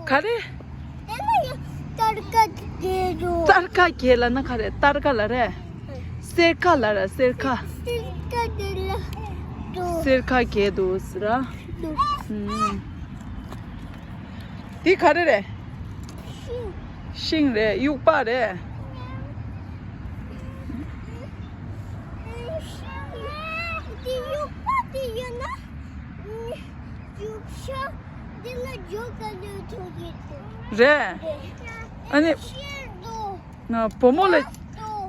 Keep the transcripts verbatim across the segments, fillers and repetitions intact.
ག་རེ། དེ་ལ་ཡང་སྟར་ཀ་གྱེས་འདུག་སྟར་ཀ་གྱེས་ལབ་ན་ག་རེ། སྟར་ཀ་ལབ་རེད། སེར་ཁ་ལབ་ར། སེར་ཁ། སེར་ཁ་དེ་ལ་འདུག་སེར་ཁ་གྱེས་འདུག་ཟེར་ར། འདུག་ཨུམ། འདི་ག་རེ་རེད། ཤིང་། ཤིང་རེད། དབྱུག་པ་རེད། ཤིང་རེད། དེ་དབྱུག་པ་དེ་ཡོད་ན། དབྱུག་ཤ་དེ་ལ་འཇོག་ག་ལོས་ཐུག་གི་འདུག་རེད། རེད། ཨ་ནི། ཤེལ་འདུག་ང་བུ་མོ་ལ། འདུག་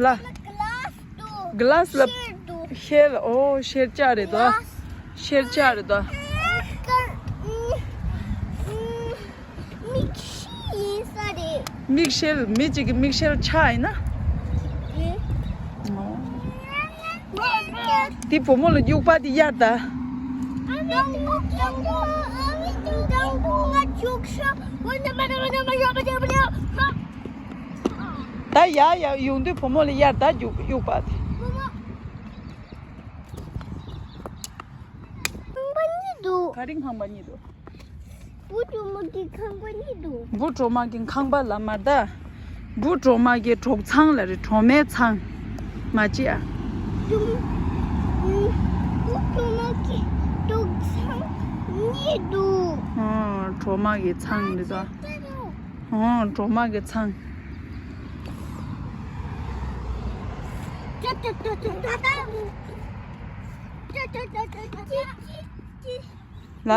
ལ། གླ་སི་འདུག་གླ་སི་ལ། ཤེལ་འདུག་ཤེལ། ཨོ། ཤེལ་ལྕགས་རེད་དོ། གླ་སི། ཤེལ་ལྕགས་རེད་དོ། ཀར། ཨུམ། ཨུམ། མིག་ཤེལ་ཡིན་ས་རེད། མིག་ཤེལ། མི་གཅིག་གི་མིག་ཤེལ་ཆག་ཡིན་ན། རེད། ཨོ། དེ་བུ་མོ་ལ་དབྱུག་པ་དེ་གཡར་ད། ད་ཡར་ཡར་ཡོང་དུས་བུ་མོ་ལ་གཡར་ད། དབྱུག་དབྱུག་པ་དེ། ཁང་པ་གཉིས་འདུག་ག་རེ་ཁང་པ་གཉིས་འདུག་བུ་གྲོག་མ་གི་ཁང་པ་གཉིས་འདུག་བུ་གྲོག་མ་གི་ཁང་པ་ལ་མར་ད། བུ་གྲོག་མ་གི་གྲོག་ཚང་ལ་རེད། གྲོག་མའི་ཚང་། མ་གཅིག་ཨ། བུ་གྲོག་མ་གི་གྲོག་ཚང་གཉིས་འདུག་ཨོ། གྲོག་མ་གི་ཚང་རེད་ད། ཨོ། གྲོག་མ་གི་ཚང་། ལ།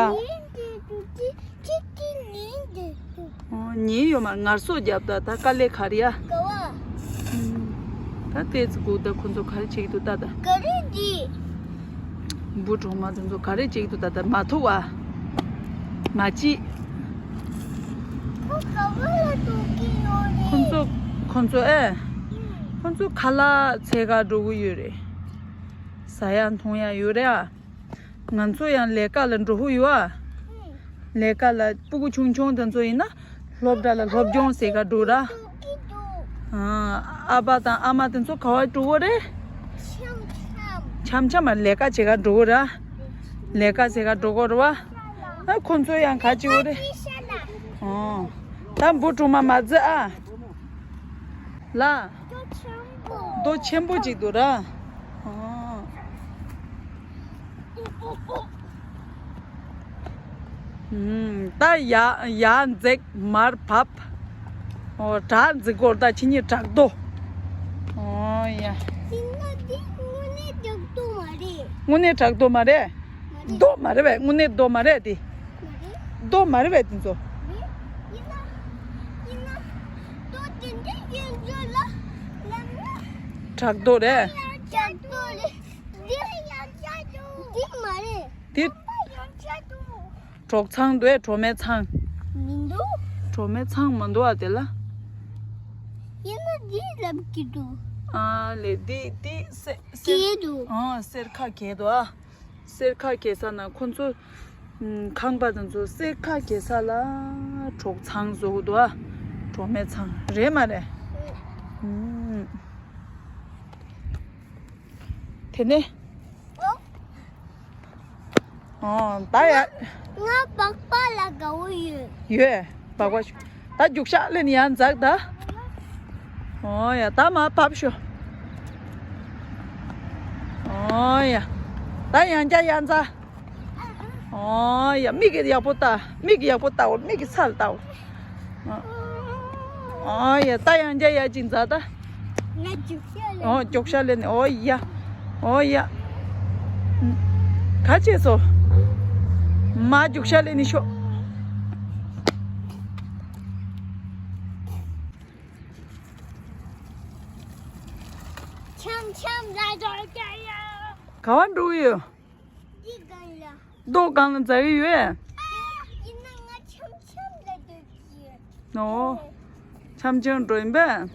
ཉིན་ཡོད་མ། ངལ་གསོ་རྒྱབ་ད། ད་དཀའ་ལས་ག་རེ་ཡ། ད་ལྟའི་ཚེ་སྒུག་ད། ཁོ་ཚོ་ག་རེ་བྱེད་ཀྱི་འདུག་ལྟ་ད། ག་རེ་འདི། བུ་གྲོག་མ་དེ་ཚོ་ག་རེ་བྱེད་ཀྱི་འདུག་ལྟ་ད། མ་ཐུག་ཨ། མ་གཅིག་ཁོ་ག་བ་ལ་འགྲོ་གི་ཡོད་རེད། ཁོ་ཚོ། ཁོ་ཚོ་ཨེ། ཁོ་ཚོ་ཁ་ལག་འཚོལ་ག་འགྲོ་གི་ཡོད་རེད། ཟ་ཡ་འཐུང་ཡ་ཡོད་རེད་ཨ། ང་ཚོ་ཡང་ལས་ཀ་ལ་འགྲོ་ཧུ་ཡོད་ཨ། ལས་ཀ་ལ། སྤུ་གུ་ཆུང་ཆུང་དེ་ཚོ་ཡིན་ན་སློབ་གྲྭ་ལ་སློབ་སྦྱོང་ཟེར་ག་འགྲོ་ར། ཨ། ཨ་ཕ་དང་ཨ་མ་དེ་ཚོ་ག་བ་འགྲོ་གོ་རེད། འཆམ་འཆམ་མ་ལས་ཀ་བྱེད་ག་འགྲོ་གོ་ར། ལས་ཀ་བྱེད་ག་འགྲོ་གོ་ར་བ། ཨ། ཁོ་ཚོ་ཡང་ག་བྱེད་གོ་རེད། ཨོ། ད་བུ་གྲོག་མ་མ་ཟི་ཨ། ལ། རྡོ་ཆེན་པོ་ཅིག་འདུག་ར། ཨོ། ད་ཡ་ཡ་འཛེག་མར་བབས། ཨོ། བྲག་འཛེག་སྐོར་ད་ཕྱི་ཉིན་བྲག་རྡོ། ཨོ་ཡ། དེ་ན་དེ་དངོས་གནས་བྲག་རྡོ་མ་རེད། དངོས་གནས་བྲག་རྡོ་མ་རེད། མ་རེད། རྡོ་མ་རེད་པས། དངོས་གནས་རྡོ་མ་རེད་དེ། མ་རེད། རྡོ་མ་རེད་པས་དེ་ཚོ། རེད། ཡིན་ན། ཡིན་ན། རྡོ་དེ་འདྲ་ཡིན་རྒྱུ་ལ་ལབ་ན། བྲག་རྡོ་རེད། བྲག་རྡོ་རེད། འདི་ཡང་བྲག་རྡོ། འདི་མ་རེད། དེ། ཡང་བྲག་རྡོ། གྲོག་ཚང་འདུག་ཨེ། གྲོག་མའི་ཚང་། མི་འདུག་གྲོག་མའི་ཚང་མ་འདུག་ཨ་དེ་ལ། ཡིན་ན་འདི་ལབ་ཀྱི་འདུག་ཨ་ལེ། འདི་འདི་སེ་སེ། གྱེས་འདུག་ཨ། སེར་ཁ་གྱེས་འདུག་ཨ། སེར་ཁ་གྱེས་ས་ན་ཁོ་ཚོ། ཨུམ། ཁང་པ་དེ་ཚོ་སེར་ཁ་གྱེས་ས་ལ་གྲོག་ཚང་བཟོ་གི་འདུག་ཨ། གྲོག་མའི་ཚང་རེད་མ་རེད། ཨུམ། དེ་ནས། ཨོ། ད་ཡ། ང་སྦག་སྦག་ལ་དགའ་བོ་ཡོད། ཡོད། སྦག་སྦག་ཞུ། ད་རྒྱུག་ཤག་ལེན་ཡང་འཛག་ད། ཨོ་ཡ། ད་མར་བབས་ཤོག་ཨོ་ཡ། ད་ཡང་བསྐྱར་ཡང་འཛག་ཨོ་ཡ། མིག་གིས་ཡག་པོ་ལྟ། མིག་གིས་ཡག་པོ་ལྟ། འོ། མིག་གིས་ཚུར་ལྟ། ཨོ་ཡ། ད་ཡང་བསྐྱར་ཡར་ཅིག་འཛག་ད། ང་རྒྱུག་ཤར་ལེན། ཨོ། རྒྱུག་ཤར་ལེན། ཨོ་ཡ། ཨོ་ཡ། ག་བྱས་སོ། མ་རྒྱུག་ཤར་ལེན་ནི་ཤོག་འཆམ་འཆམ་ལ་འགྲོ་རྒྱུ་ཡོད། ག་བ་འགྲོ་གི་ཡོད། འདི་སྒང་ལ། རྡོ་སྒང་ལ་འཛེག་གི་ཡོད། ཡིན་ན་ང་འཆམ་འཆམ་ལ་འགྲོ་གི་ཡོད། ཨོ། འཆམ་འཆམ་འགྲོ་ཡིན་པས།